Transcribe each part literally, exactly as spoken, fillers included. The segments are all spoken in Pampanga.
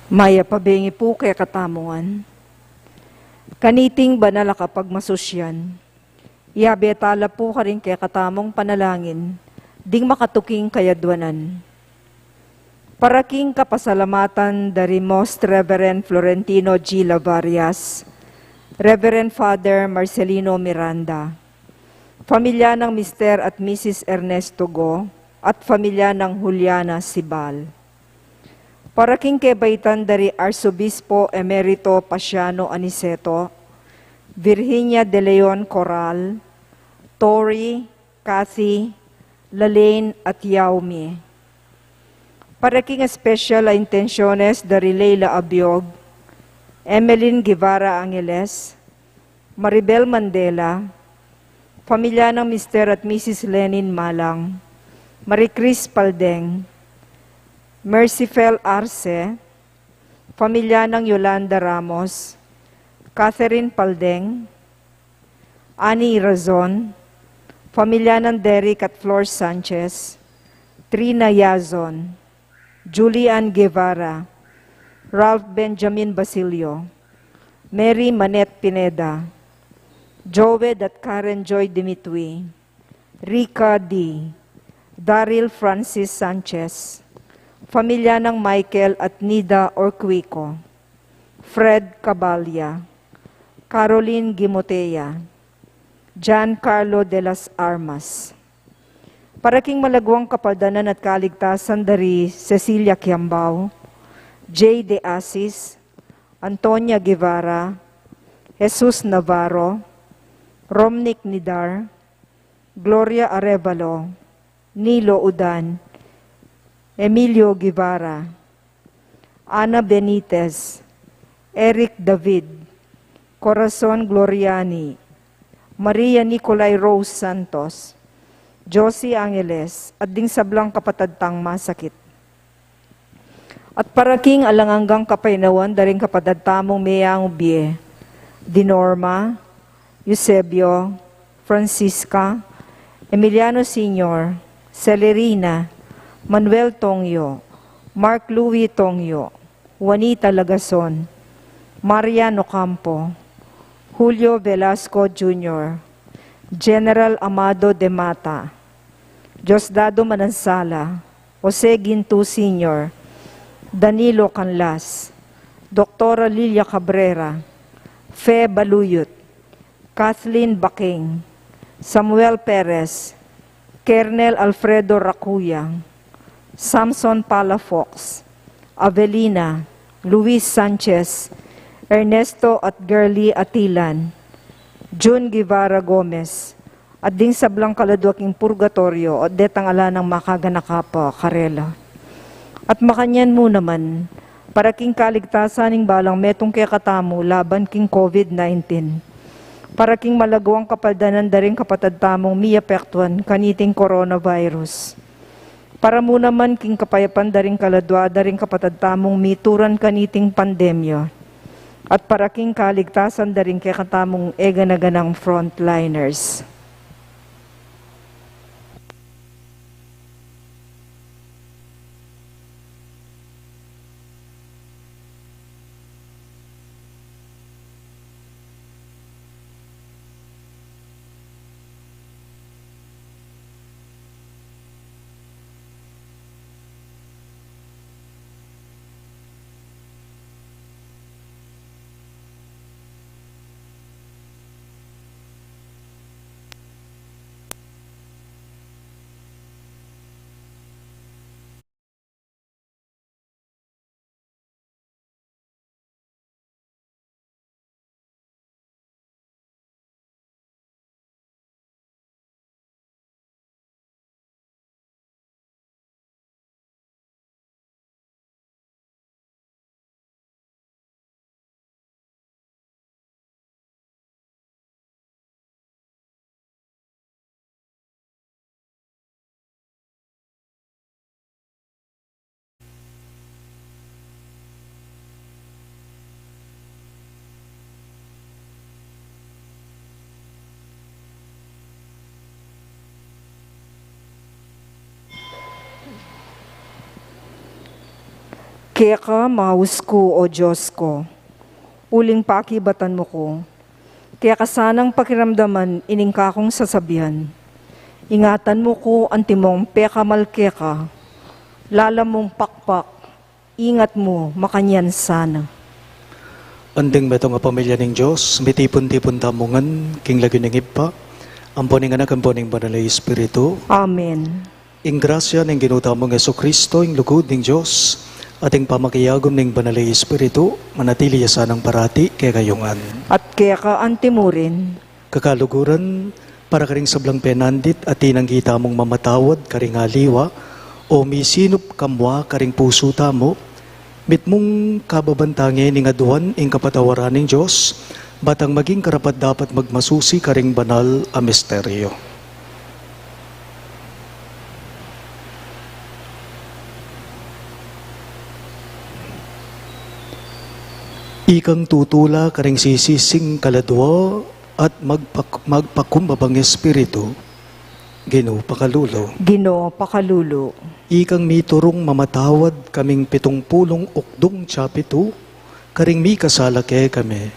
Mayap a bengi pu kekatamu ngan. Kaniting banal a kapagmasusyan, iyabe tala pu karing kekatamung panalangin ding makatuking kayadwanan. Para king kapasalamatan da ri Most Reverend Florentino G. Lavarias, Reverend Father Marcelino Miranda, pamilya nang Mister at Missus Ernesto Go, at pamilya nang Juliana Sibal. Para king kebaitan da ri Arsobispo Emerito Paciano Aniceto, Virginia de Leon Coral, Tori, Kathy, Lalaine, at Yaomi. Para king espesyal a intensyones da ri Leila Abiog, Emeline Guevara Angeles, Maribel Mandela, pamilya nang Mister at Missus Lenin Malang, Marie Chris Paldeng, Mercifel Arce, pamilya nang Yolanda Ramos, Catherine Paldeng, Annie Irazon, pamilya nang Derek at Flor Sanchez, Trina Yazon, Julian Guevara, Ralph Benjamin Basilio, Mary Manette Pineda, Joed at Karen Joy Dimitwi, Rica D., Daryl Francis Sanchez, pamilya nang Michael at Nida Orquico, Fred Cabalia, Caroline Gimotea, Giancarlo de las Armas. Para king malagwang kapaldanan at kaligtasan da ri Cecilia Kiambao, Jay De Asis, Antonia Guevara, Jesus Navarro, Romnick Nidar, Gloria Arevalo, Nilo Udan, Emilio Guevara, Ana Benitez, Eric David, Corazon Gloriani, Maria Nicolai Rose Santos, Josie Angeles, at ding sablang kapatad tang masakit. At para king alang anggang kapaynawan da ring kapatad tamung meyangu bie, di Norma, Eusebio, Francisca, Emiliano Senior, Celerina, Manuel Tongyo, Mark Louis Tongyo, Juanita Lagason, Marian Ocampo, Julio Velasco Junior, General Amado de Mata, Diosdado Manansala, Jose Ginto Senior, Danilo Canlas, Doktora Lilia Cabrera, Fe Baluyut, Kathleen Baking, Samuel Perez, Kernel Alfredo Racuya, Samson Palafox, Avelina, Luis Sanchez, Ernesto at Girly Atilan, Jun Guevara Gomez, at ding sablang kaladua king purgatoryo, at detang ala nang makaganaka pa karela. At makanyan mu naman, para king kaligtasan ning balang metung kekatamu laban king COVID nineteen. Para king malagwang kapaldanan da ring kapatad tamung miapektuan kaniting coronavirus. Para mu naman king kapayapan da ring kaladua da ring kapatad tamung mituran kaniting pandemya. At para king kaligtasan da ring kekatamung eganaganang frontliners. Keka maus ku, O Dios ku, uling pakibatan mu ku. Keka sanang pakiramdaman ining kakung sasabian. Ingatan mu ku antimong pekamal keka. Lala mung pakpak, ingat mu makanyan sana. Anding metung a pamilya ning Dios, mitipun-tipun tamu ngan king lagyu ning Ibpa, ampo ning Anak, ampo ning Banal a Espiritu. Amen. Ing grasya ning Ginu tamung Jesucristo, ing lugud ning Dios, at ing pamakiagum ning Banal a Espiritu, manatili ya sanang parati kekayu ngan. At keka antimurin. Kakaluguran, para karing sablang penandit a tinanggi tamung mamatawad karing aliwa, o misinup kamwa karing pusu tamu, mitmung kababan ta ngeni ning aduan ing kapatawaran ning Dios, ba tang maging karapat-dapat magmasusi karing banal a misteryo. Ikang tutula karing sisising kaladua at magpak-, magpakumbabang espiritu, Ginu pakalulu. Ginu pakalulu. Ikang miturung mamatawad kaming pitung pulung ukdung tsapitu, karing mikasala kekami,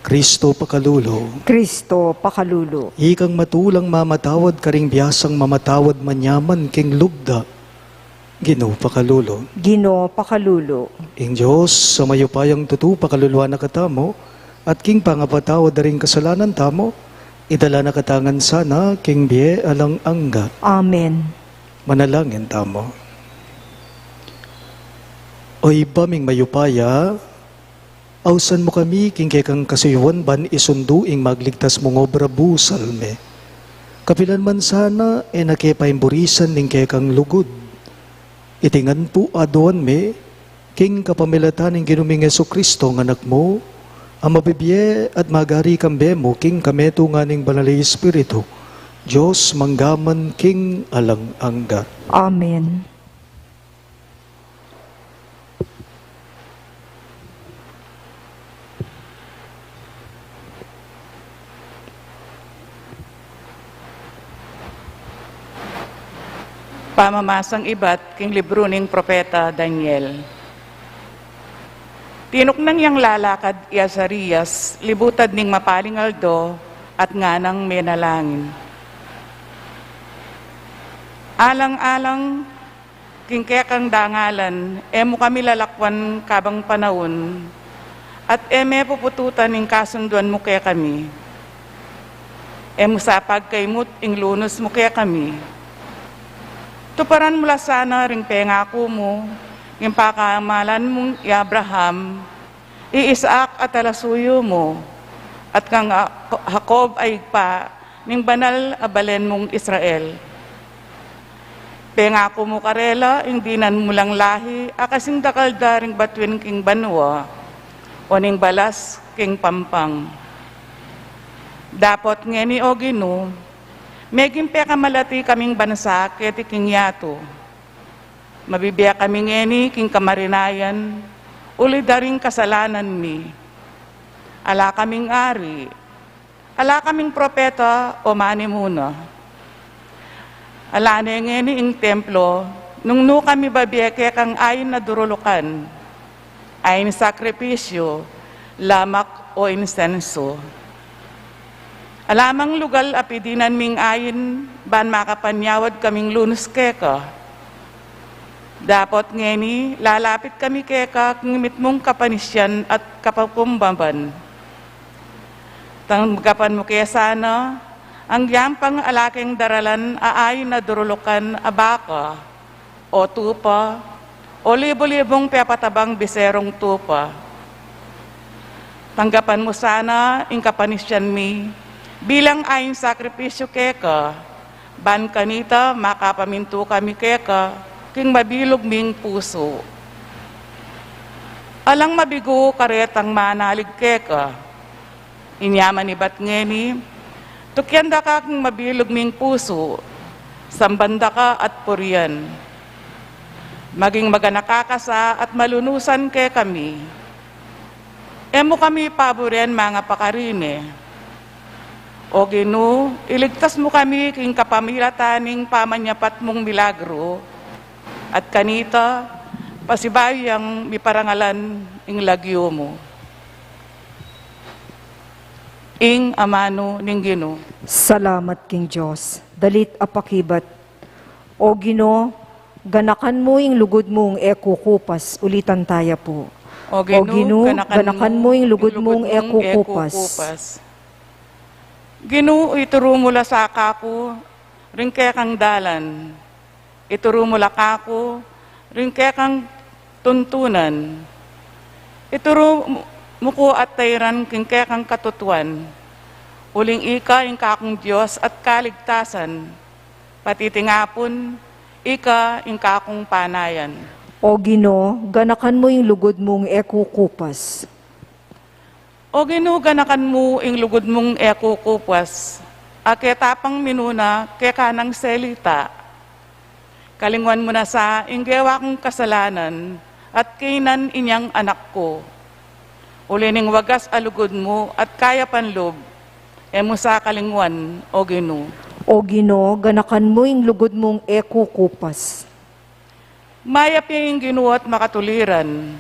Kristo pakalulu. Kristo pakalulu. Ikang matulang mamatawad karing biasang mamatawad manyaman king lugda, Ginu pakalulu. Ginu pakalulu. Ing Dios a mayupayang tutu pakaluluan na katamu, at king pangapatawad da ring kasalanan tamu, idala na katamu ngan sana king bie alang angga. Amen. Manalangin tamu. O Ibpa ming mayupaya, ausan mu kami king kekang kasuyuan ban isundu ing magligtas mung obra busal mi. Kapilan man sana e na ke paimburisan ning kekang lugud. Iti ngan pu aduan mi, king kapamilatan ning Ginu ming Jesucristo nga Anak mu, a mabibie at magari kambe mu king kametungan ning Banal a Espiritu, Dios mangga man king alang angga. Amen. Pamamasang ibat king libru ning propeta Daniel. Tinuknang yang lalakad i Azarias, libutad ning mapaling aldo, at nganang menalangin. Alang-alang king kekang dangalan, e mu kami lalakwan kabang panaun, at e me pupututan ing kasunduan mu kekami. E mu sa pagkaimut ing lunus mu kekami. Tuparan mu la sana ring pengaku mu, ing pakamalan mung i Abraham, i Isaac a talasuyu mu, at kang A-, Jacob a ibpa ning banal a balen mung Israel. Pengaku mu karela ing dinan mu lang lahi a kasing dakal da ring batuin king banua, o ning balas king pampang. Dapot ngeni, O Ginu, meging pekamalati kaming bansa keti king yatu. Mabibie kami ngeni king kamarinayan, uli da ring kasalanan mi. Ala kaming ari, ala kaming propeta o manimuna. Ala ne ngeni ing templo, nung nu kami babie kekang ain a durulukan, ain sakripisyu, lamak o insensu. Ala mang lugal a pidinan ming ain, ban makapanyawad kaming lunus keka. Dapot ngeni, lalapit kami keka king mitmung kapanisian at kapakumbaban. Tanggapan mu ke sana, anggyang pang ala keng daralan a ain a durulukan a baka, o tupa, o libu-libung pepatabang biserung tupa. Tanggapan mu sana ing kapanisian mi bilang ain sakripisyu keka, ban kanita makapamintu kami keka king mabilug ming pusu. Alang mabigu karetang manalig keka. Inya man ibat ngeni, tukian da ka king mabilug ming pusu, samban da ka at purian. Maging maganaka ka sa at malunusan kekami. E mu kami paburian manga pakarine. O Ginu, iligtas mu kami king kapamilatan ning pamanyapat mung milagru, at kanita, Pasibayu yang miparangalan ing lagyu mu. Ing amanu ning Ginu. Salamat king Dios. Dalit a pakibat. O Ginu, ganakan mu ing lugud mung e kukupas. Ulitan taya pu. O Ginu, ganakan mu ing lugud mung e kukupas. Ginu, ituru mu la sa kaku ring kekang dalan. Ituru mu la kaku ring kekang tuntunan. Ituru mu ku at tairan king kekang katutuan. Uling ika ing kakung Dios at kaligtasan. Pati tingapun, ika ing kakung panayan. O Ginu, ganakan mu ing lugud mung e kukupas. O Ginu, ganakan mu ing lugud mung e kukupas, a ketapang minuna keka nang selita. Kalinguan mu na sa ing gewa kung kasalanan, at kaynan inyang anak ku. Uli ning wagas a lugud mu at kayapan lub, e mu sa kalinguan, O Ginu. O Ginu, ganakan mu ing lugud mung e kukupas. Mayap ya ing Ginu at makatuliran,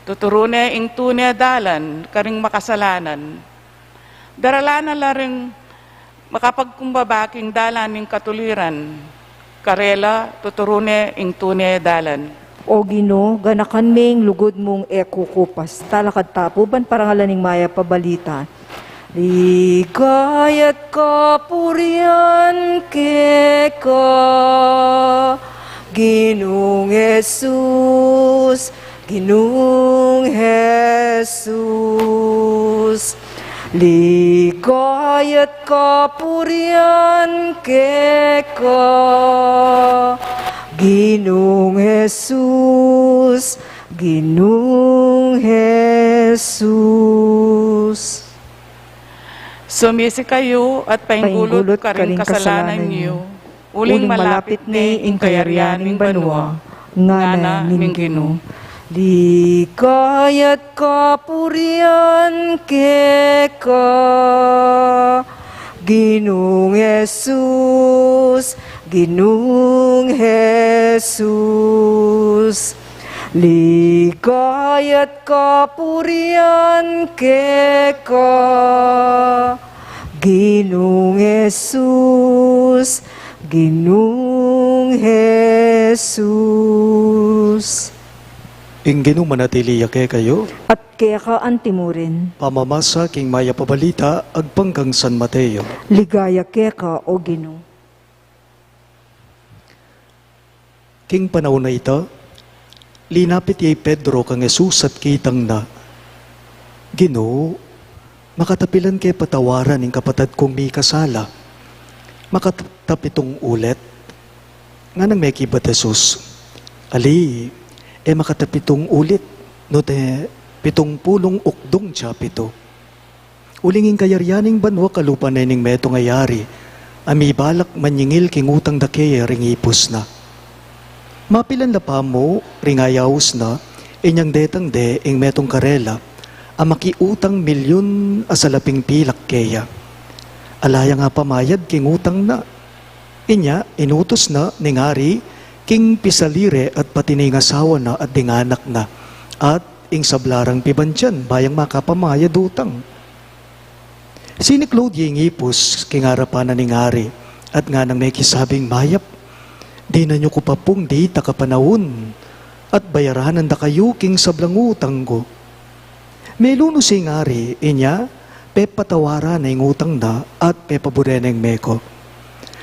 tuturu ne ing tune dalan karing makasalanan. Daralan na la ring makapagkumbaba king dalan ning katuliran, karela tuturu ne ing tune dalan. O Ginu, ganakan me ing lugud mung e kukupas. Talakad ta pu ban parangalan ing mayap a balita. Ligaya't kapurian keka, Ginung Jesus, Ginung Jesus. Ligaya't kapurian keka, Ginung Jesus, Ginung Jesus. Sumisi kayu at paingulut karing kasalanan yu, uling malapit ne ing kayarian ning banua, ngana ning Ginu. Ligaya't kapurian keka, Ginung Jesus, Ginung Jesus. Ligaya't kapurian keka, Ginung Jesus, Ginung Jesus. Ing Ginu manatili ya kekayu. At keka antimurin. Pamamasa king mayap a balita agpang kang San Mateo. Ligaya keka, O Ginu. King panaun a ita, linapit ya i Pedro kang Jesus at kitang na, "Ginu, makatapilan ke patawaran ing kapatad kung mikasala makatapitung ulit?" Nganang mekibat Jesus, "Ali, e makatapitung ulit, nune pitung pulung ukdung ya pitu." Uling ing kayarian ning banua kalupa ne ning metung a yari a mibalak manyingil king utang da kaya ring ipus na. Mapilan la pamu ring ayaus na, inyang detang de ing metung karela a makiutang milyun a salaping pilak keya. Ala yang apamayad king utang na. Inya inutus na ning ari king pisali re at pati ning asawa na at ding anak na, at ing sabla rang pibandian, ba yang makapamayad utang. Siniklaud ya ing ipus king arapan na ning ari, at nganang mekisabing mayap, "Dinan yu ku pa pung ditak a panaun, at bayaranan da kayu king sablang utang ku." Melunus ing ari, inya pepatawaran na ing utang na at pepabure na ing meko.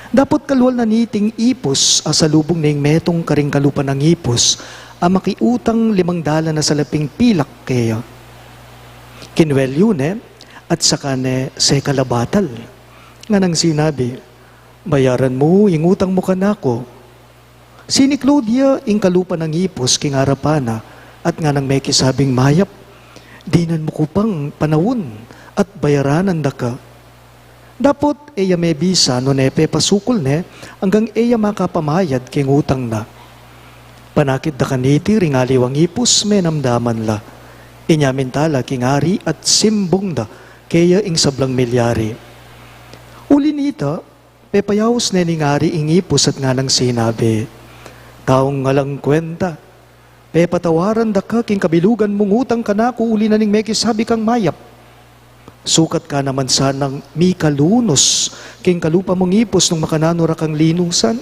Dapot kalual na niting ipus, asalubung ne ing metung karing kalupa nang ipus a makiutang limang dalan a salaping pilak keya. Kinuelyu ne at saka ne sekal a batal, nganang sinabi, "Bayaran mu ing utang mu kanaku." Siniklaud ya ing kalupa nang ipus king arapan na, at nganang mekisabing mayap, "Dinan mu ku pang panaun, at bayaranan da ka." Dapot e ya mebisa nune pepasukul ne anggang e ya makapamayad king utang na. Panakit da kaniti ring aliwang ipus, menamdaman la. Inya minta la king ari at simbung da keya ing sablang milyari. Uli nita, pepayaus ne ning ari ing ipus at nganang sinabi, "Taung alang kwenta, Pepatawaran da ka king kabilugan mung utang kanaku uli na ning mekisabi kang mayap. Sukat ka naman sanang mikalunus king kalupa mung ipus nung makananu ra kang linusan.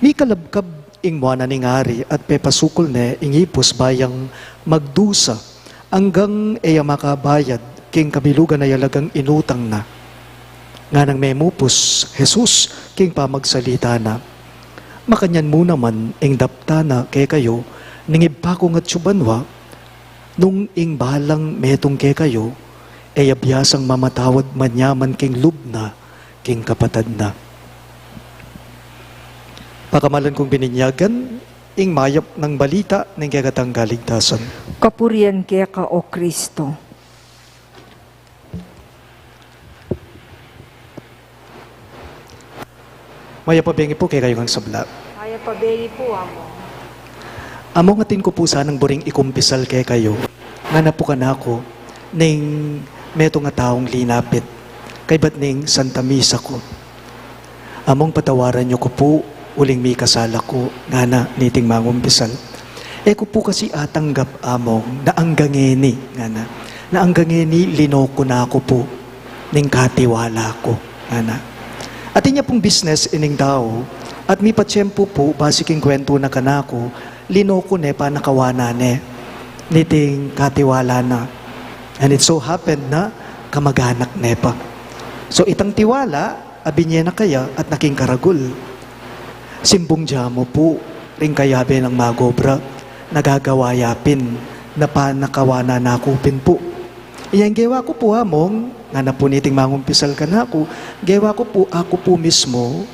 Mikalabkab ing mua na ning ari at pepasukul ne ing ipus ba yang magdusa anggang e ya makabayad king kabilugan a yalagang inutang na. Nganang memupus Jesus king pamagsalita na, makanyan mu naman ing daptan na kekayu ning Ibpa kung atsu banua, nung ing balang metung kekayu e ya biasang mamatawad manyaman king lub na king kapatad na. Pakamalan kung bininyagan ing mayap nang balita ning kekatang kaligtasan. Kapurian keka, O Kristo. Mayap a bengi pu kekayu ngang sabla. Mayap a bengi pu, Among. Among, atin ku pu sanang buring ikumpisal kekayu, ngana pu kanaku ning metung a taung linapit kaybat ning Santa Misa ku. Among, patawaran yu ku pu uling mikasala ku, ngana niting mangumpisal. E ku pu kasi atanggap, Among, na angga ngeni, ngana, na angga ngeni lino ku na ku pu ning katiwala ku, ngana. Atin ya pung bisnes ining tau at mipatiempu pu, basi king kuwentu na kanaku, lino ku ne, panakawanan ne niting katiwala na. And it so happened na kamaganak ne pa. So itang tiwala a binie na kaya at naking karagul, simbung ya mu pu ring kayabe nang magobra, nagagawa ya pin na panakawanan na ku pin pu. Inya ing gewa ku pu, Among, ngana pu niting mangumpisal kanaku, gewa ku pu, aku pu mismu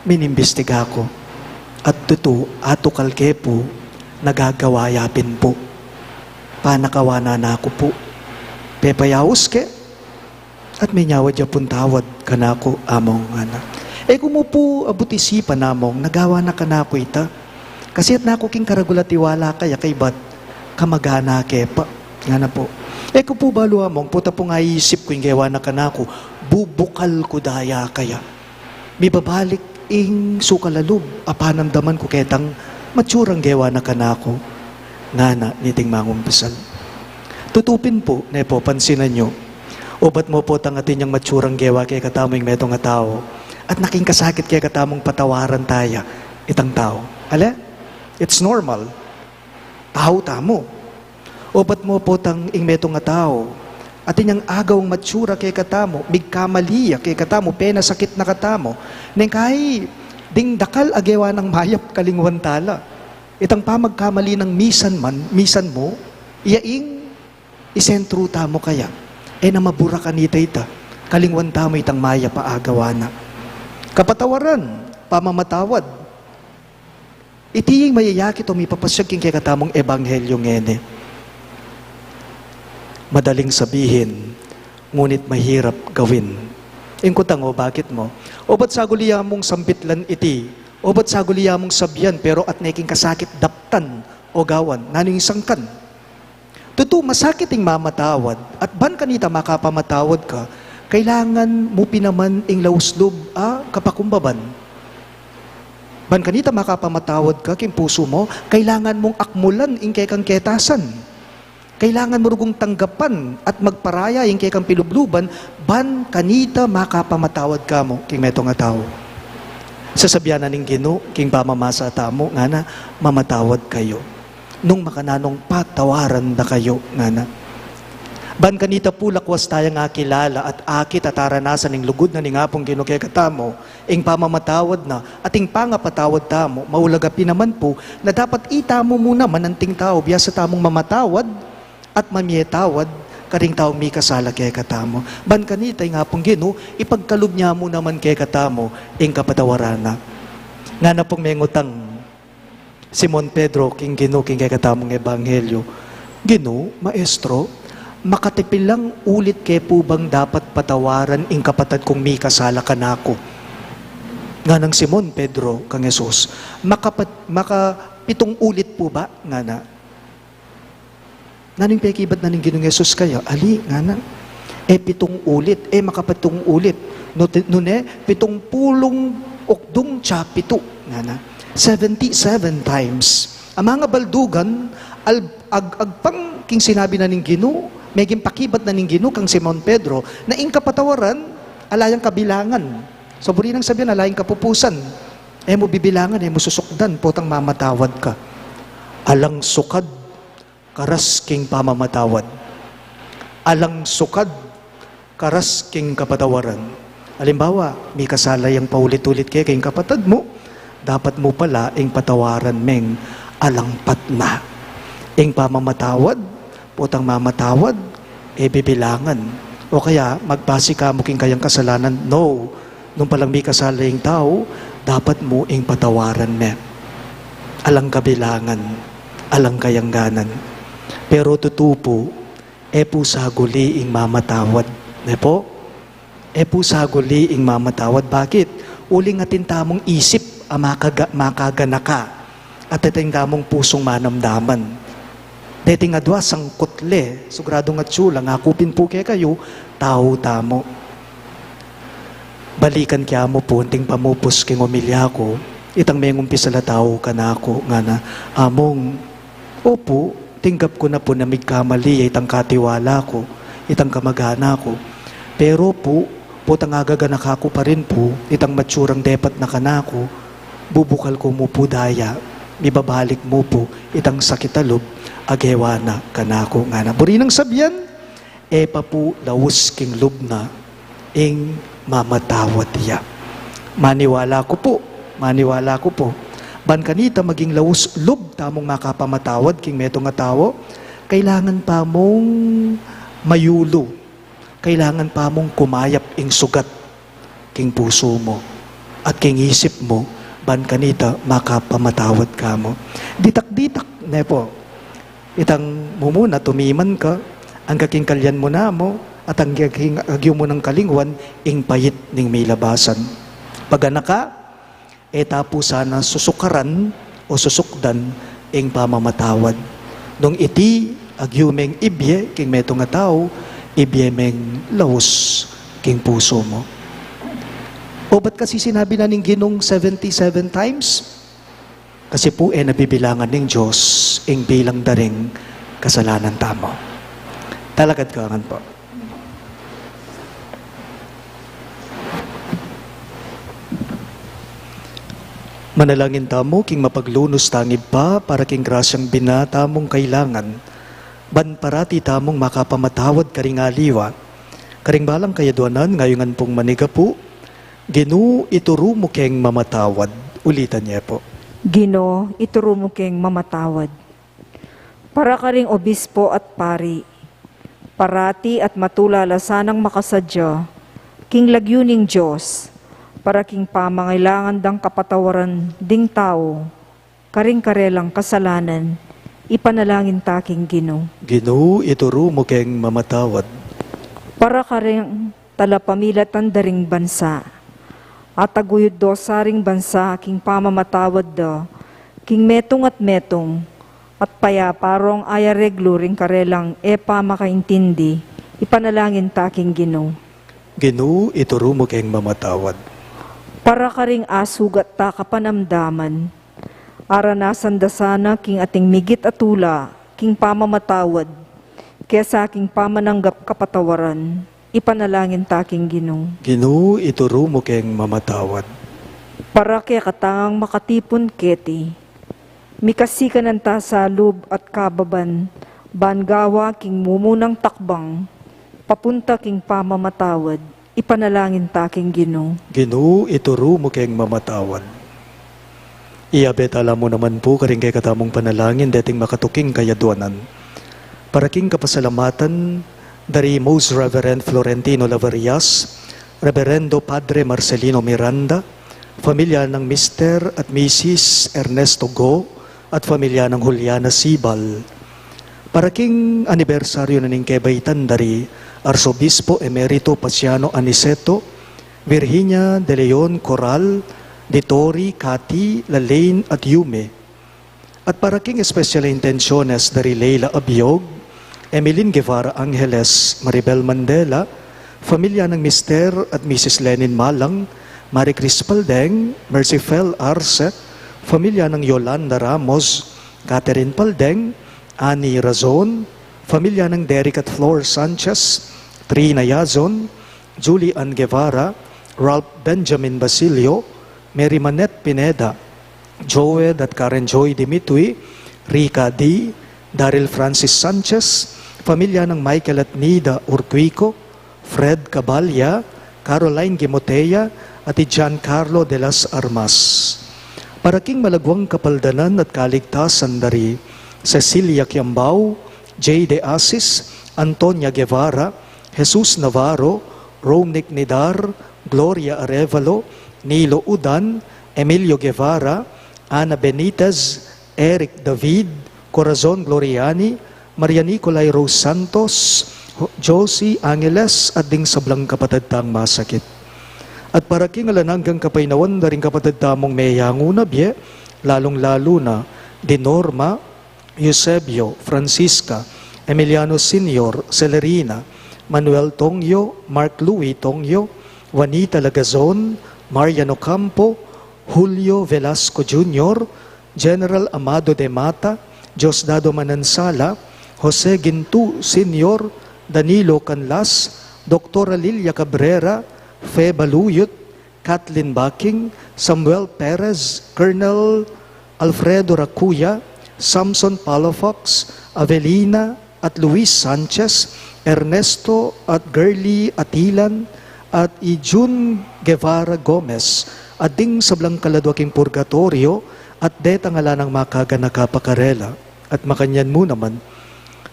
minimbistiga ku. At tutu, atukal ke pu, nagagawa ya pin pu. Panakawanan na ku pu. Pepayaus ke at minyawad ya pung tawad kanaku, Among, ngana. E ku mu pu abut isipan, Among, na gawa na kanaku ita. Kasi at naku king karagul a tiwala kaya kaybat kamagana ke pa, ngana pu. E ku pu balu, Among, pota pung aisip ku ing gewa na kanaku, bubukal ku da ya kaya. Mibabalik ing sukal a lub a panamdaman ku ketang matsurang gewa na kanaku, ngana niting mangumpisal. Tutu pin pu, ne pu, pansinan yu. Ubat mu potang atin yang matsurang gewa kekatamu ing metung a tau at naking kasakit kekatamung patawaran taya itang tau. Ale? It's normal. Tau tamu. Ubat mu potang ing metung a tau atin yang agawang matsura kekatamu, migkamali ya kekatamu, penasakit na katamu. Neng kai ding dakal a gewa nang mayap kalingwan tala. Itang pamagkamali nang misan man, misan mu, iya ing isentru tamu kaya. E na mabura kanita ita. Kalingwan tamu itang mayap a agawa na. Kapatawaran, pamamatawad. Iti ing mayayakit o mipapasyag king kekatamung ebanghelyo ngeni. Madaling sabihin, ngunit mahirap gawin. Ing kutang, o bakit mu? Obat saguli ya mung sambitlan iti, obat saguli ya mung sabian, pero at neking kasakit daptan o gawan. Nanu ing sangkan? Tutu, masakit ing mamatawad, at ban kanita makapamatawad ka, kailangan mu pin naman ing laus lub a kapakumbaban. Ban kanita makapamatawad ka king pusu mu, kailangan mung akmulan ing kekang ketasan. Kailangan mu rugung tanggapan at magparaya ing kekang pilubluban, ban kanita makapamatawad ka mu king metung a tau. Sasabian na ning Ginu king pamamasa tamu, ngana, mamatawad kayu nung makananung patawaran da kayu, ngana. Ban kanita pu lakwas tayang akilala at akit at aranasan ing lugud na ning Apung Ginu kekatamu, ing pamamatawad na at ing pangapatawad tamu, maulaga pin naman pu na dapat itamu mu naman anting tau biasa tamung mamatawad at mamie tawad karing taung mikasala kekatamu. Ban kanita ing Apung Ginu, ipagkalub na mu naman kekatamu ing kapatawaran na. Ngana pung mengutang Simon Pedro king Ginu king kekatamung ebanghelyo, "Ginu, Maestro, makatipilang ulit ke pu bang dapat patawaran ing kapatad kung mikasala kanaku?" Nganang Simon Pedro kang Jesus, "Makapat-, makapitung ulit pu ba?" ngana. Nanu ing pekibat na ning Ginung Jesus kaya? "Ali," ngana, "e pitung ulit, e makapitung ulit. Nu-, nune, pitung pulung okdung tsaka pitu," ngana. Seventy-seven times. Ang mga baldugan, al-, ag-, agpang king sinabi na ning Ginu, meging pakibat na ning Ginu kang Simon Pedro, na ing kapatawaran, ala yang kabilangan. So, buri nang sabian, ala yang kapupusan. E mu bibilangan, e mu susukdan, potang mamatawad ka. Alang sukad, karas king pamamatawad. Alang sukad, karas king kapatawaran. Alimbawa, mikasala yang paulit-ulit keka ing kapatad mu, dapat mu pala ing patawaran meng alang patna. Ing pamamatawad, potang mamatawad, e bibilangan. O kaya, magbase ka mu king kayang kasalanan, no, nung palang mikasala ing tau, dapat mu ing patawaran me. Alang kabilangan, alang kayangganan. Pero tutu pu, e pu saguli ing mamatawad. Ne pu? E pu saguli ing mamatawad. Bakit? Uling atin tamung isip a makaga-, makaganaka. At atin tamung pusung manamdaman. Deting adua sangkut le, sugradung atsu la, ngaku pin pu kekayu, tau tamu. Balikan ke mu pu, anting pamupus king omilya ku, itang mengumpisa la tau kanaku, ngana, Among, opu, tinggap ku na pu na migkamali ya itang katiwala ku, itang kamag-anak ku. Pero pu, potang agaganaka ku pa rin pu, itang matsurang depat na kanaku, bubukal ku mu pu daya, mibabalik mu pu, itang sakit a lub a gewa na kanaku, ngana. Buri nang sabian, e pa pu laus king lub na ing mamatawad ya. Maniwala ku pu, maniwala ku pu. Ban kanita maging laus lub tamung makapamatawad king metung a tau, kailangan pa mung mayulu, kailangan pa mung kumayap ing sugat king pusu mu at king isip mu, ban kanita makapamatawad ka mu. Ditak-ditak, ne pu. Itang mumuna tumiman ka, angga king kalyan mu namu, at angga king agyu mu nang kalingwan, ing pait ning milabasan. Paganaka, e ta pu sana susukaran o susukdan ing pamamatawad. Nung iti agyu meng ibie king metung a tau, ibie meng laus king pusu mu. O ba't kasi sinabi na ning Ginung seventy-seven times? Kasi pu, e na bibilangan ning Dios ing bilang da ring kasalanan tamu. Talakad ka ngan pu. Manalangin tamu king mapaglunus tang Ibpa para king grasyang bina tamung kailangan, ban parati tamung makapamatawad karing aliwa, karing balang kayadwanan, ngayungan pung manigapu. Ginu, ituru mu keng mamatawad. Ulitan ye pu. Ginu, ituru mu keng mamatawad. Para karing obispo at pari, parati at matula la sanang makasadya king lagyu ning Dios, para king pamangailangan dang kapatawaran ding tau karing karelang kasalanan, ipanalangin ta king Ginu. Ginu, ituru mu keng mamatawad. Para karing talapamilatan da ring bansa, at aguyud do sa ring bansa king pamamatawad da king metung at metung, at payapa rong ayareglu ring karelang e pa makaintindi, ipanalangin ta king Ginu. Ginu, ituru mu keng mamatawad. Para karing asugat ta kapanamdaman, aranasan da sana king ating migit a tula king pamamatawad kesa king pamananggap kapatawaran, ipanalangin ta king Ginu. Ginu, ituru mu keng mamatawad. Para kekatang makatipun keti, mikasikanan ta sa lub at kababan, ban gawa king mumunang takbang papunta king pamamatawad, ipanalangin ta king Ginu. Ginu, ituru mu keng mamatawad. Iyabe tala mu naman pu karing kekatamung panalangin deting makatuking kayadwanan. Para king kapasalamatan da ri Most Reverend Florentino Laverias, Reverendo Padre Marcelino Miranda, familia nang Mister at Missus Ernesto Go, at familia nang Juliana Sibal. Para king anibersaryu na ning kebaitan da ri Arsobispo Emerito Paciano Aniceto, Virginia de Leon Coral, Ditori, Cathy, Lalaine, at Yume. At para king espesyal a intensyones da ri Leila Abiog, Emeline Guevara Angeles, Maribel Mandela, familia nang Mister at Missus Lenin Malang, Marie Crispaldeng, Mercifel Arce, Familia nang Yolanda Ramos, Catherine Paldeng, Annie Razon, familia nang Derek at Flor Sanchez, Trina Yazon, Julie Ann Guevara, Ralph Benjamin Basilio, Mary Manette Pineda, Joed at Karen Joy Dimitui, Rica D, Daryl Francis Sanchez, familia nang Michael at Nida Urquico, Fred Cabalia, Caroline Gimotea, at i Giancarlo de las Armas. Para king malagwang kapaldanan at kaligtasan da ri Cecilia Kiambao, Jay De Asis, Antonia Guevara, Jesus Navarro, Romnick Nidar, Gloria Arevalo, Nilo Udan, Emilio Guevara, Ana Benitez, Eric David, Corazon Gloriani, Maria Nicolai Rose Santos, Ho-, Josie Angeles, at ding sablang kapatad tang masakit. At para king alang anggang kapaynawan da ring kapatad tamung meyangu na bie, lalung-lalu na di Norma, Eusebio, Francisca, Emiliano Senior, Celerina, Manuel Tongyo, Mark Louis Tongyo, Juanita Lagazon, Marian Ocampo, Julio Velasco Junior, General Amado de Mata, Diosdado Manansala, Jose Gintu Senior, Danilo Canlas, Doktora Lilia Cabrera, Fe Baluyut, Kathleen Baking, Samuel Perez, Colonel Alfredo Racuya, Samson Palafox, Avelina at Luis Sanchez, Ernesto at Girly Atilan, at i Jun Guevara Gomez, at ding sablang kaladua king purgatoryo, at detang ala nang makaganaka pa karela. At makanyan mu naman,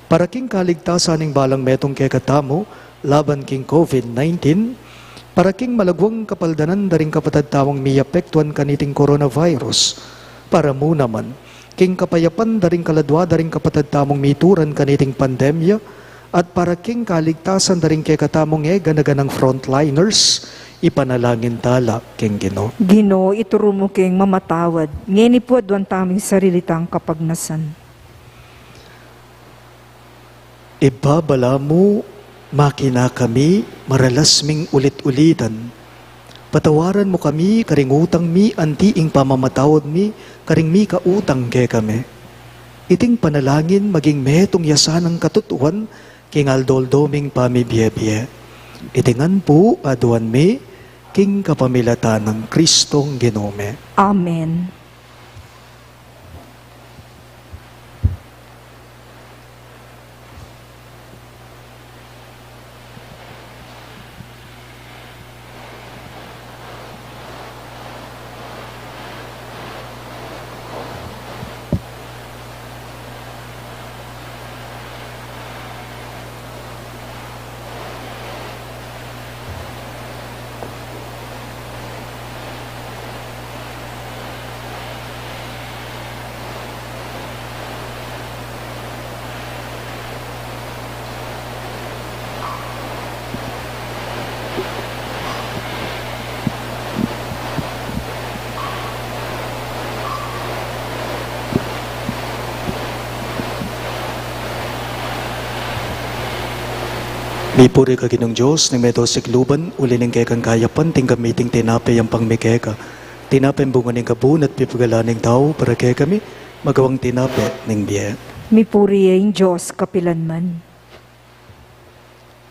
para king kaligtasan ning balang metung kekatamu laban king COVID nineteen, para king malagwang kapaldanan da ring kapatad tamung miapektuan kaniting coronavirus, para mu naman king kapayapan da ring kaladua da ring kapatad tamung mituran kaniting pandemya, at para king kaligtasan da ring kekatamung e gana-ganang frontliners, ipanalangin tala king Ginu. Ginu, ituru mu keng mamatawad, ngeni pu aduan tamung sarili tang kapagnasan. Ibpa, balamu makina kami, maralas ming ulit-ulitan. Patawaran mu kami karing utang mi, anti ing pamamatawad mi karing mikautang kekami. Iting panalangin maging metung ya sanang katutuan king aldo-aldo ming pamibie-bie. Iti ngan pu aduan mi king kapamilatan nang Kristong Ginu mi. Amen. Mipuri ka Ginung Dios ning meto sikluban, uli ning kekang kayapan tinggap mi iting tinape yampang mi keka. Tinape bunga ning kabun at pipagalan ning tau para kekami, magawang tinape ning bie. Mipuri ya ing Dios kapilanman.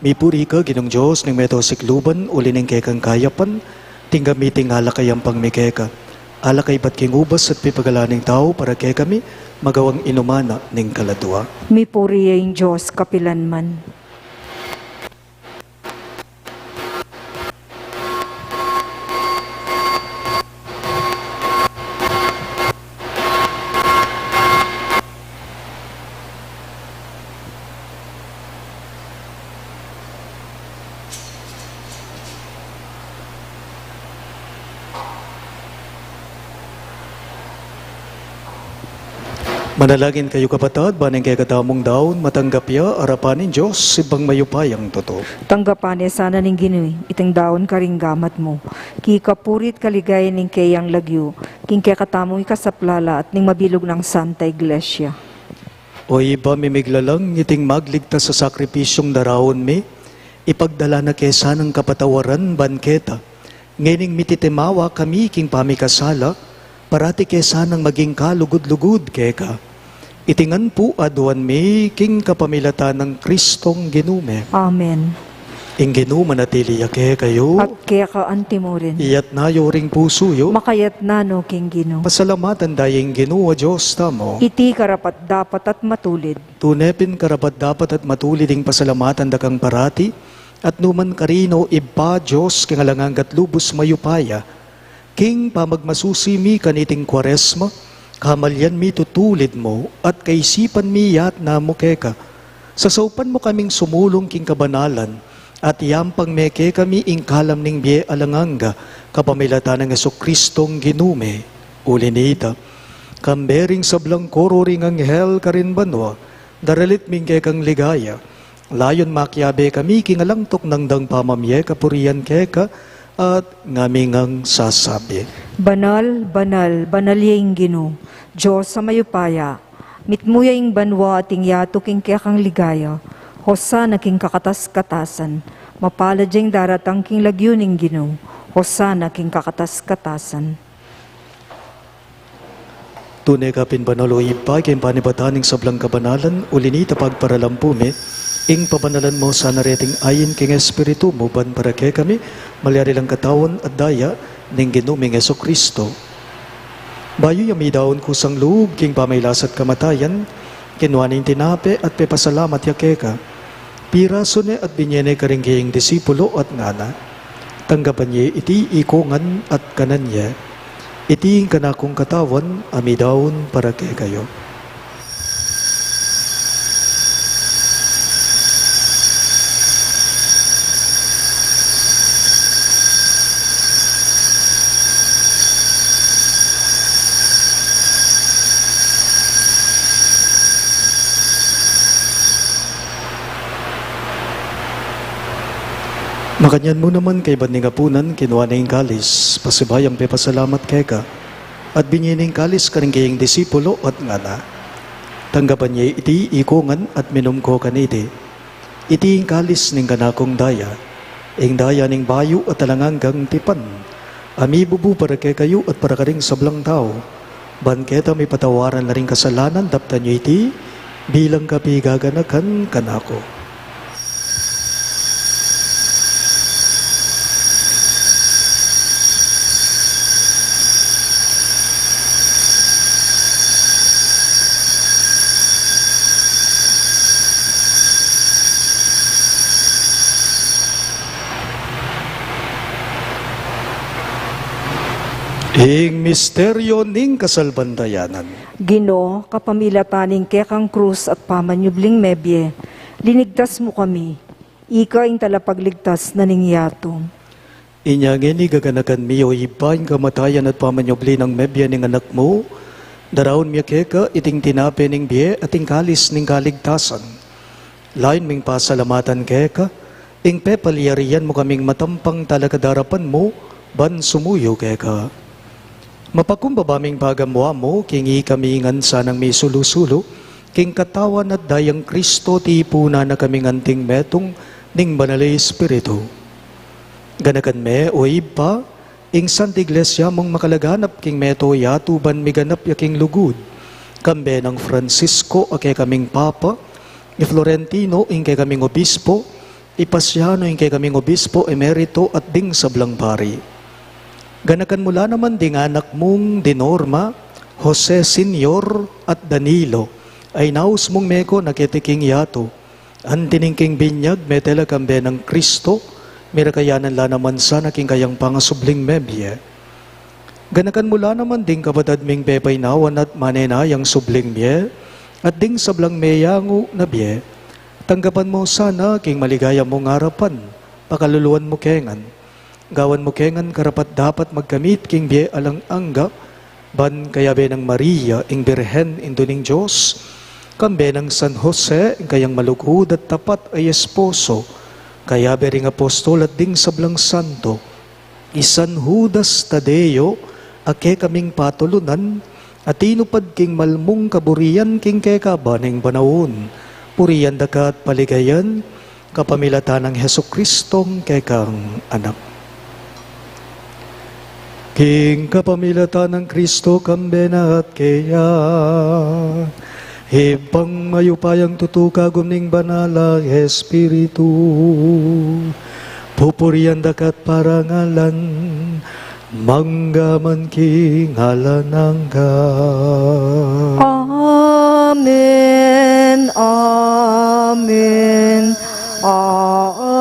Mipuri ka Ginung Dios ning meto sikluban, uli ning kekang kayapan tinggap mi iting alak a yampang mi keka. Alak a ibat king ubas at pipagalan ning tau para kekami, magawang inuman na ning kaladua. Mipuri ya ing Dios kapilanman. Manalangin kayu, kapatad, ban ing kekatamung daun matanggap ya arapan ning Dios, Ibpang mayupayang tutu. Tanggapan na sana ning Ginu iting daun karing gamat mu, king kapurian at kaligayan ning keyang lagyu, king kekatamung ikasaplala at ning mabilug nang Santa Iglesia. O Ibpa mi miglalang, iting magligtas a sakripisyung daraun mi, ipagdala na ke sanang kapatawaran ban keta. Ngening mititimawa kami king pamikasala, Parati ke sanang maging kalugud-lugud keka. Iti ngan pu aduan mi king kapamilatan nang Kristong Ginu mi. Amen. Ing Ginu manatili ya kekayu. At keka antimurin. Iyatna yu ring pusu yu. Makayatna no king Ginu. Pasalamatan da ya ing Ginu a Dios tamu. Iti karapat-dapat at matulid. Tune pin karapat-dapat at matulid ing pasalamatan da kang parati, at nukarin man, o Ibpa, Dios king alang angga at lubus mayupaya. King pamagmasusi mi kaniting Kuaresma, kamalian mi tutulid mu, at kaisipan mi yatna mu keka. Sasaupan mu kaming sumulung king kabanalan, at yampang me kekami ing kalam ning bie alang angga, kapamilatan nang Jesukristong Ginu mi. Uli na nita, kambe ring sablang koro ring anghel karin banua, daralit mi ing kekang ligaya. Layun makiabe kami king alang tuknang dang pamamie kapurian keka, at ngami ngang sasabi: Banal, banal, banal ya ing Ginu, Dios a mayupaya. Mitmu ya ing banua at ing yatu king kekang ligaya. Hosana king kakatas-katasan. Mapalad ya ing daratang king lagyu ning Ginu. Hosana king kakatas-katasan. Tune ka pin banal, o Ibpa, king panibatan ning sablang kabanalan, uli na nita pagparalan pu mi ing pabanalan mu sana reting ain king Espiritu mu, ban para kekami malyari lang katawan at daya ning Ginu ming Jesucristo. Bayu ya midaun kusang lub king pamagkasakit at kamatayan, kinua ne ing tinape at pepasalamat ya keka. Pirasu ne at binie ne karing kayang disipulo at ngana: Tanggapan ye iti ikongan at kanan ye. Iti ing kanakung katawan a midaun para kekayu. Makanyan mu naman kaybat ning apunan, kinua ne ing kalis, pasibayung pepasalamat keka, at binie ne ing kalis karing kayang disipulo at ngana: Tanggapan ye iti ikongan at minum ko kaniti. Iti ing kalis ning kanakung daya, ing daya ning bayu at alang anggang tipan, a mibubu para kekayu at para karing sablang tau, ban keta mipatawaran la ring kasalanan. Daptan yu iti bilang kapigaganakan kanaku. Ing misteryo ning kasalpantayanan. Ginu, kapamilatan ning kekang krus at pamanyubling mebie, linigtas mu kami. Ika ing talapagligtas na ning yatu. Inya ngeni gaganakan mi, o Ibpa, ing kamatayan at pamanyubli nang mebie ning Anak mu, daraun mi keka iting tinape ning bie at ing kalis ning kaligtasan. Layun ming pasalamatan keka ing pepalyarian mu kaming matampang talakad king arapan mu ban sumuyu keka. Mapakumbaba ming pagamuan mu king ikami ngan sanang misulu-sulu king katawan at dayang Kristo, tipunan na kaming anting metung ning Banal a Espiritu. Ganakan me, o Ibpa, ing Santa Iglesia mung makalaganap king mabilug a yatu ban miganap ya king lugud, kambe nang Francisco a kekaming Papa, i Florentino ing kekaming Obispo, i Pasiano ing kekaming Obispo Emerito at ding sablang pari. Ganakan mu la naman ding anak mung di Norma, Jose Senior at Danilo, a inaus mung meko na keti king yatu. Anti ning king binyag, mete la kambe nang Kristo, mirakayanan la naman sana king kayang pangasubling mebie. Ganakan mu la naman ding kapatad ming pepainawan at manenayang subling mie, at ding sablang meyangu na bie. Tanggapan mu sana king maligaya mung arapan, pakaluluan mu ke ngan. Gawan mu ke ngan karapat-dapat magkamit king bie alang angga, ban kayabe nang Maria, ing Birhen, Indu ning Dios, kambe nang San Jose, ing kayang malugud at tapat a esposo, kayabe ring apostol at ding sablang santo, i San Judas Tadeo, a kekaming patulunan, a tinupad king malmung kaburian king kekaban ning panaun, purian da ka at paligayan, kapamilatan nang Jesucristong kekang Anak. King kapamilatan nang Kristo, kambe na at keya, Ibpang mayupayang tutu, kagum ning Banal a Espiritu, pupurian da ka at parangalan, mangga man king alang angga. Amen, amen, amen.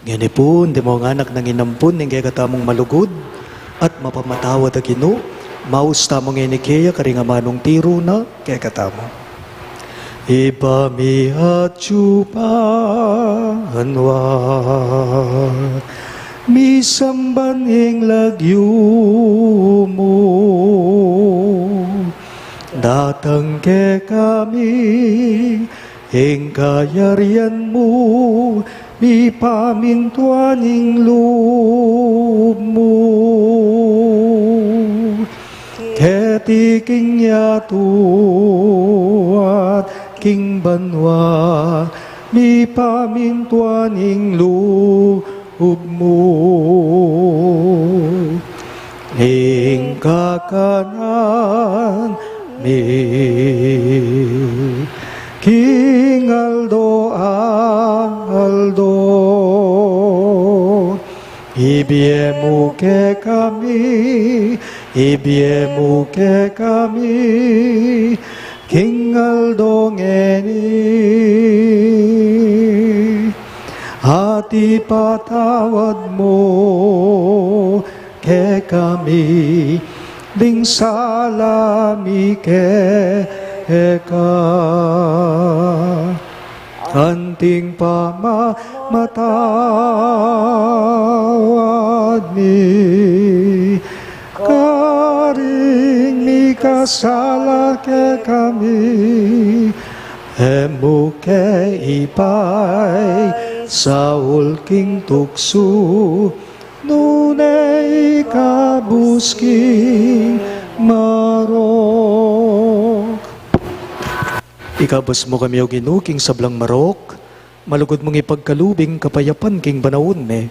Ngeni pu, ing dimo ngan anak nang inampun ning kekatamung malugud at mapamatawad a Ginu, maus tamu ngeni keya karing amanung tiru na kekatamu. Ibpa mi atsu ka banua, misamban ing lagyu mu, datang kekami ing kayarian mu, mipamintuan ing lub mu keti king yatu at king banua. Mipamintuan ing lub mu. Ing kakanan mi king aldo-aldo, ibie mu kekami, ibie mu kekami king aldo ngeni, at ipatawad mu kekami ding sala mi keka, anting pamamatawad mi karing mikasala kekami, e mu ke ipaisaul king tuksu, nune ikabus king marok. Ikabus mu kami, O Ginu, king sablang marok, malugud mung ipagkalub ing kapayapan king banaun mi,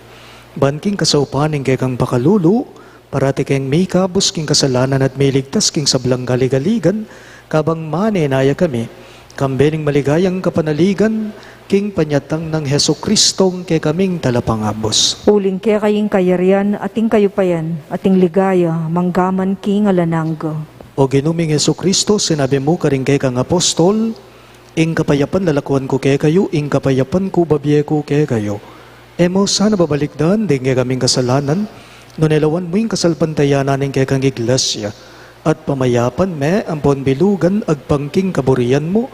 ban king kasaupan ning kekang pakalulu, parati keng mikabus king kasalanan at miligtas king sablang galigaligan, kabang manenaya kami kambe ning maligayang kapanaligan king panyatang nang Jesucristong kekaming Talapangabus. Uling keka ing kayarian, at ing kayupayan, at ing ligaya, mangga man king alang angga. O Ginu ming Jesucristo, sinabi mu karing kekang apostol, "Ing kapayapan lalakuan ku kekayu, ing kapayapan ku bibie ku kekayu." E mu sana babalikdan ding kekaming kasalanan, nune lawan mu ing kasalpantayanan ning kekang Iglesia, at pamayapan me ampon bilugan agpang king kaburian mu,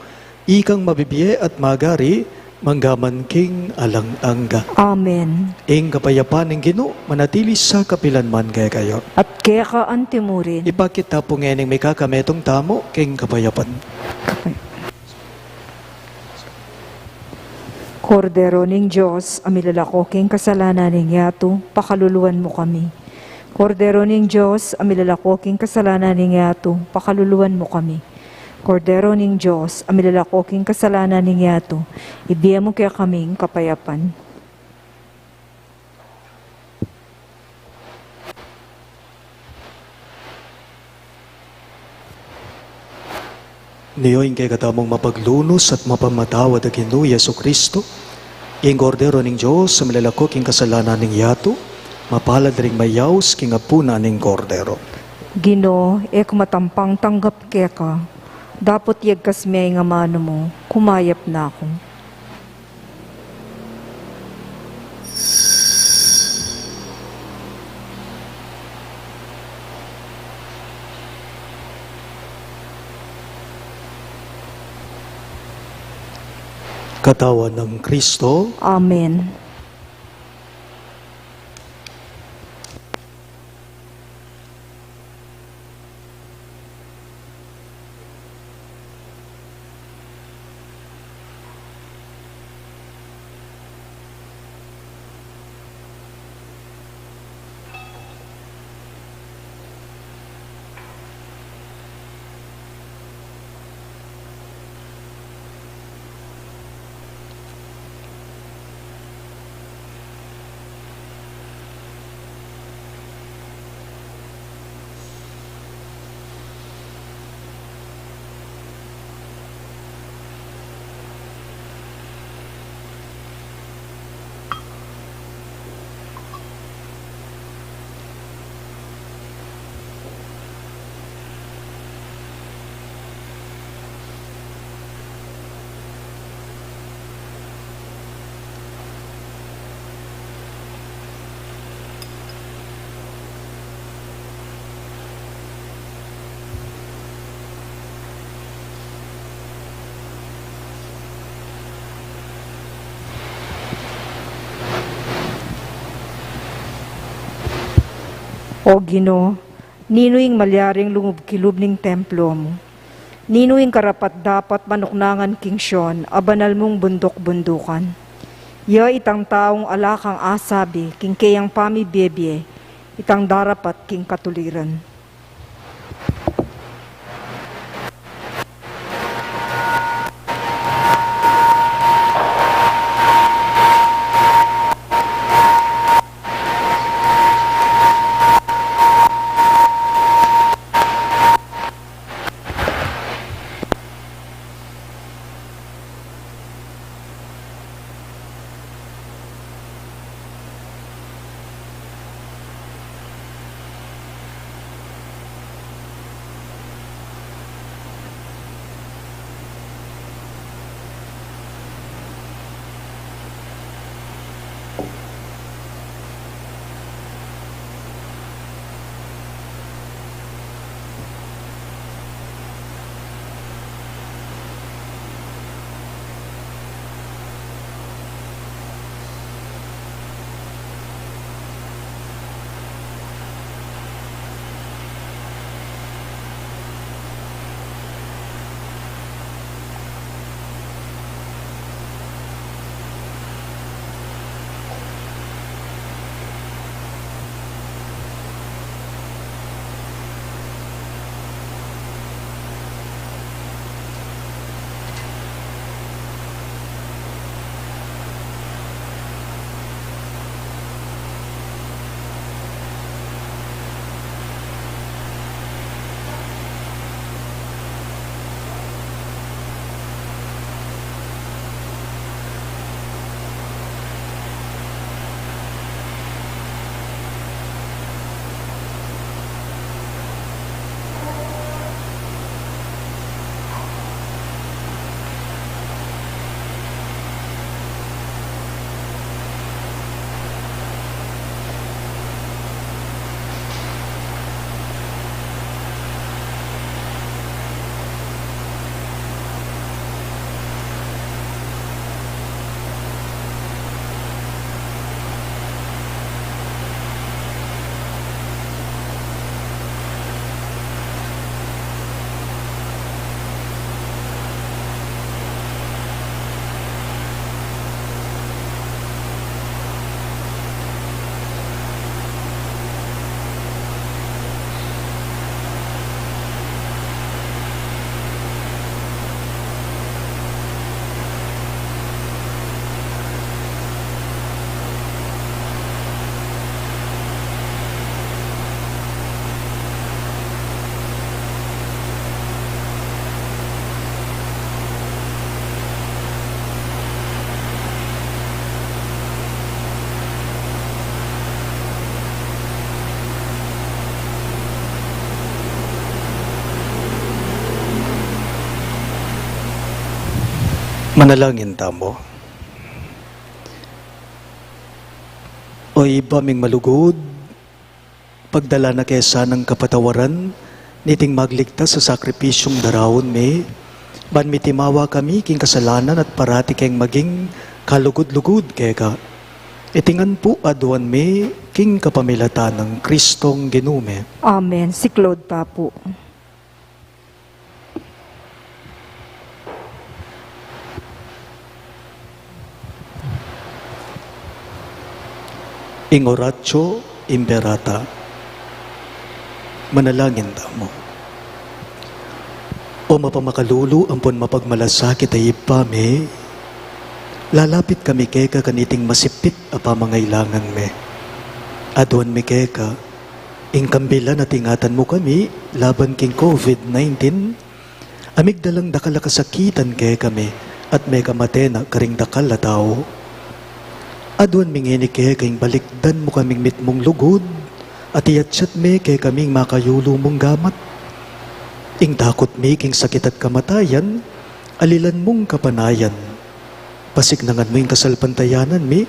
ikang mabibie at magari, mangga man king alang angga. Amen. Ing kapayapan ning Ginu manatili sa kapilan man kekayu. At keka antimurin. Ipakit ta pu ngening mikakametung tamu king kapayapan. Kordero ning Dios, a milalako king kasalanan ning yatu, pakaluluan mu kami. Kordero ning Dios, a milalako king kasalanan ning yatu, pakaluluan mu kami. Kordero ning Dios, a milalako king kasalanan ning yatu, ibie mu kekaming kapayapan. Nio ing kekatamung mapaglunus at mapamatawad a Ginu Jesucristo, ing Kordero ning Dios, a milalako king kasalanan ning yatu, mapalad ring mayaus king apunan ning Kordero. Ginu, e ku matampang tanggap keka, dapot yegkas me ing amanu mu, kumayap na ku. Katawan nang Kristo. Amen. O Ginu, ninu ing malyaring lungub kilub ning templo mu? Ninu ing karapat-dapat manuknangan king Sion, a banal mung bunduk-bundukan? Ya itang taung ala kang asabi king keyang pamibie-bie, itang darapat king katuliran. Manalangin tamu. O Ibpa ming malugud, pagdala na ke sanang kapatawaran niting magligtas a sakripisyung daraun mi, ban mitimawa kami king kasalanan at parati keng maging kalugud-lugud keka. Iti ngan pu aduan mi king kapamilatan nang Kristong Ginu mi. Amen. Siklaud ta pu. Ing Oratio Imperata. Manalangin tamu. O mapamakalulu ampon mapagmalasakit a Ibpa mi, lalapit kami keka kaniting masipit a pamangailangan mi. Aduan mi keka, ing kambilan at ingatan mu kami laban king COVID nineteen, a migdalang dakal a kasakitan kekami, at mekamate na karing dakal a tau. Aduan mi ngeni keka ing balikdan mu kaming mitmung lugud, at iyatsat me kekami ing makayulu mung gamat. Ing takut mi king sakit at kamatayan, alilan mung kapanayan. Pasiknangan mu ing kasalpantayanan mi,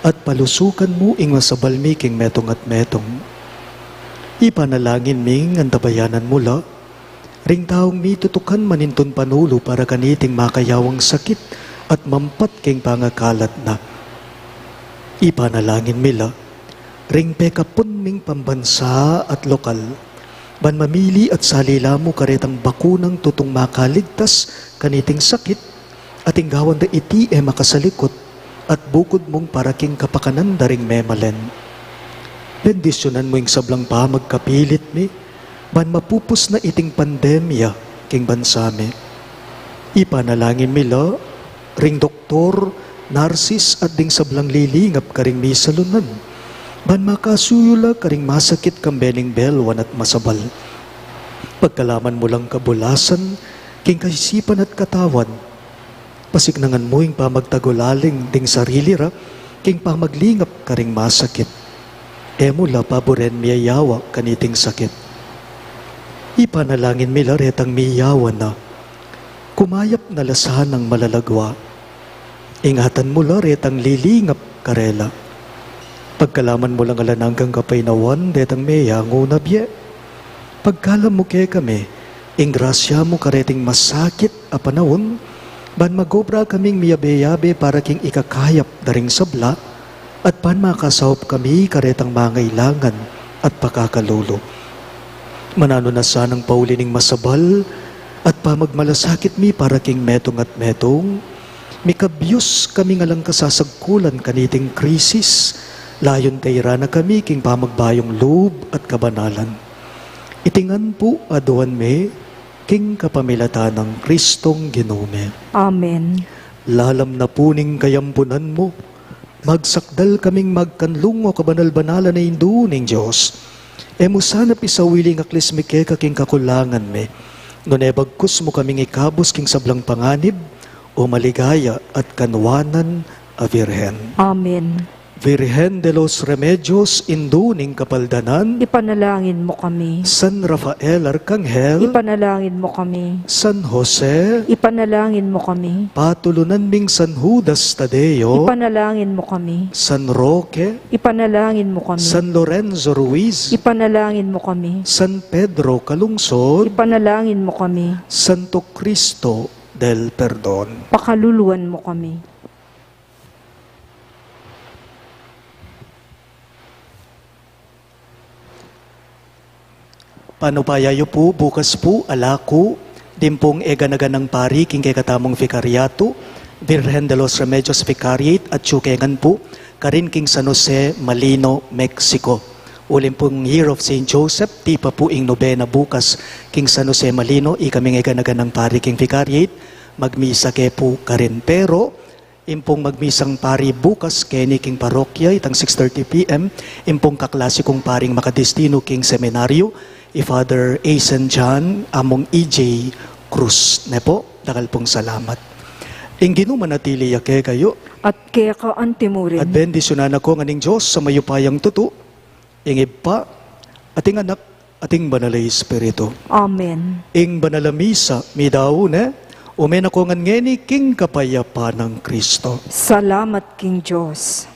at palusukan mu ing masabal mi king metung at metung. Ipanalangin mi ing antabayanan mu la, ring taung mitutukan manintun panulu para kaniting makayawang sakit at mampat king pangakalat na. Ipanalangin mi la, ring pekapun ming pambansa at lokal, ban mamili at salila mu karetang bakunang tutung makaligtas kaniting sakit, at inggawan da iti e makasalikut, at bukud mung para king kapakanan da ring memalen. Bendisyunan mu ing sablang pamagkapilit mi, ban mapupus na iting pandemya king bansa mi. Ipanalangin mi la ring doktor, narsis, at ding sablang lilingap karing misalunan, ban makasuyu la karing masakit kambe ning belwan at masabal. Pagkalaman mu lang kabulasan king kaisipan at katawan, pasiknangan mu ing pamagtagulaling ding sarili ra king pamaglingap karing masakit. E mu la paburen miyayawa kaniting sakit. Ipanalangin mi la retang miyawa na, kumayap na la sanang malalagwa. Ingatan mu la retang lilingap karela. Pagkalaman mu lang alang anggang kapaynawan detang meyangu na bie. Pagkalam mu kekami ing grasya mu kareting masakit a panaun, ban magobra kaming miyabe-yabe para king ikakayap da ring sabla, at ban makasaup kami karetang mangailangan at pakakalulu. Mananu na sanang pauli ning masabal at pamagmalasakit mi para king metung at metung, mikabyus kaming alang kasasagkulan kaniting krisis, layun tayra na kami king pamagbayung lub at kabanalan. Iti ngan pu aduan mi king kapamilatan nang Kristong Ginu mi. Amen. Lalam na pu ning kayampunan mu, magsakdal kaming magkanlung, o kabanal-banalan a Indu ning Dios. E mu sana pisawili ing aklis mi keka king kakulangan mi, nune bagkus mu kaming ikabus king sablang panganib, o maligaya at kanwanan a Virgen. Amen. Virgen de los Remedios, Indu ning Kapaldanan, ipanalangin mu kami. San Rafael Arkanghel, ipanalangin mu kami. San Jose, ipanalangin mu kami. Patulunan ming San Judas Tadeo, ipanalangin mu kami. San Roque, ipanalangin mu kami. San Lorenzo Ruiz, ipanalangin mu kami. San Pedro Calungsod, ipanalangin mu kami. Santo Cristo del Perdon, pakaluluan mu kami. Panupaya yu pu, bukas pu, ala ku, dimpung e gana-ganang pari king kekatamung Vicariato, Virgen de los Remedios Vicariate, atyu ke ngan pu, karin king San Jose, Malino, Mexico. Uling pung Year of Saint Joseph, tipa pu ing nobena bukas king San Jose, Malino, ikaming e gana-ganang pari king Vicariate, magmisa ke pu karin. Pero, impung magmisang pari bukas keni king parokya, itang six thirty P M, impung kaklase kung paring makadestinu king seminaryo, i Father Asen John, among E J Cruz. Ne pu, dakal pung salamat. Ing Ginu manatili ya kekayu. At keka antimurin. At bendisyunan na ko ngan ning Dios a mayupayang tutu, ing Ibpa, at ing Anak, at ing Banal a Espiritu. Amen. Ing banal a misa, midaun ne, ume na ko ngan ngeni king kapayapan nang Kristo. Salamat king Dios.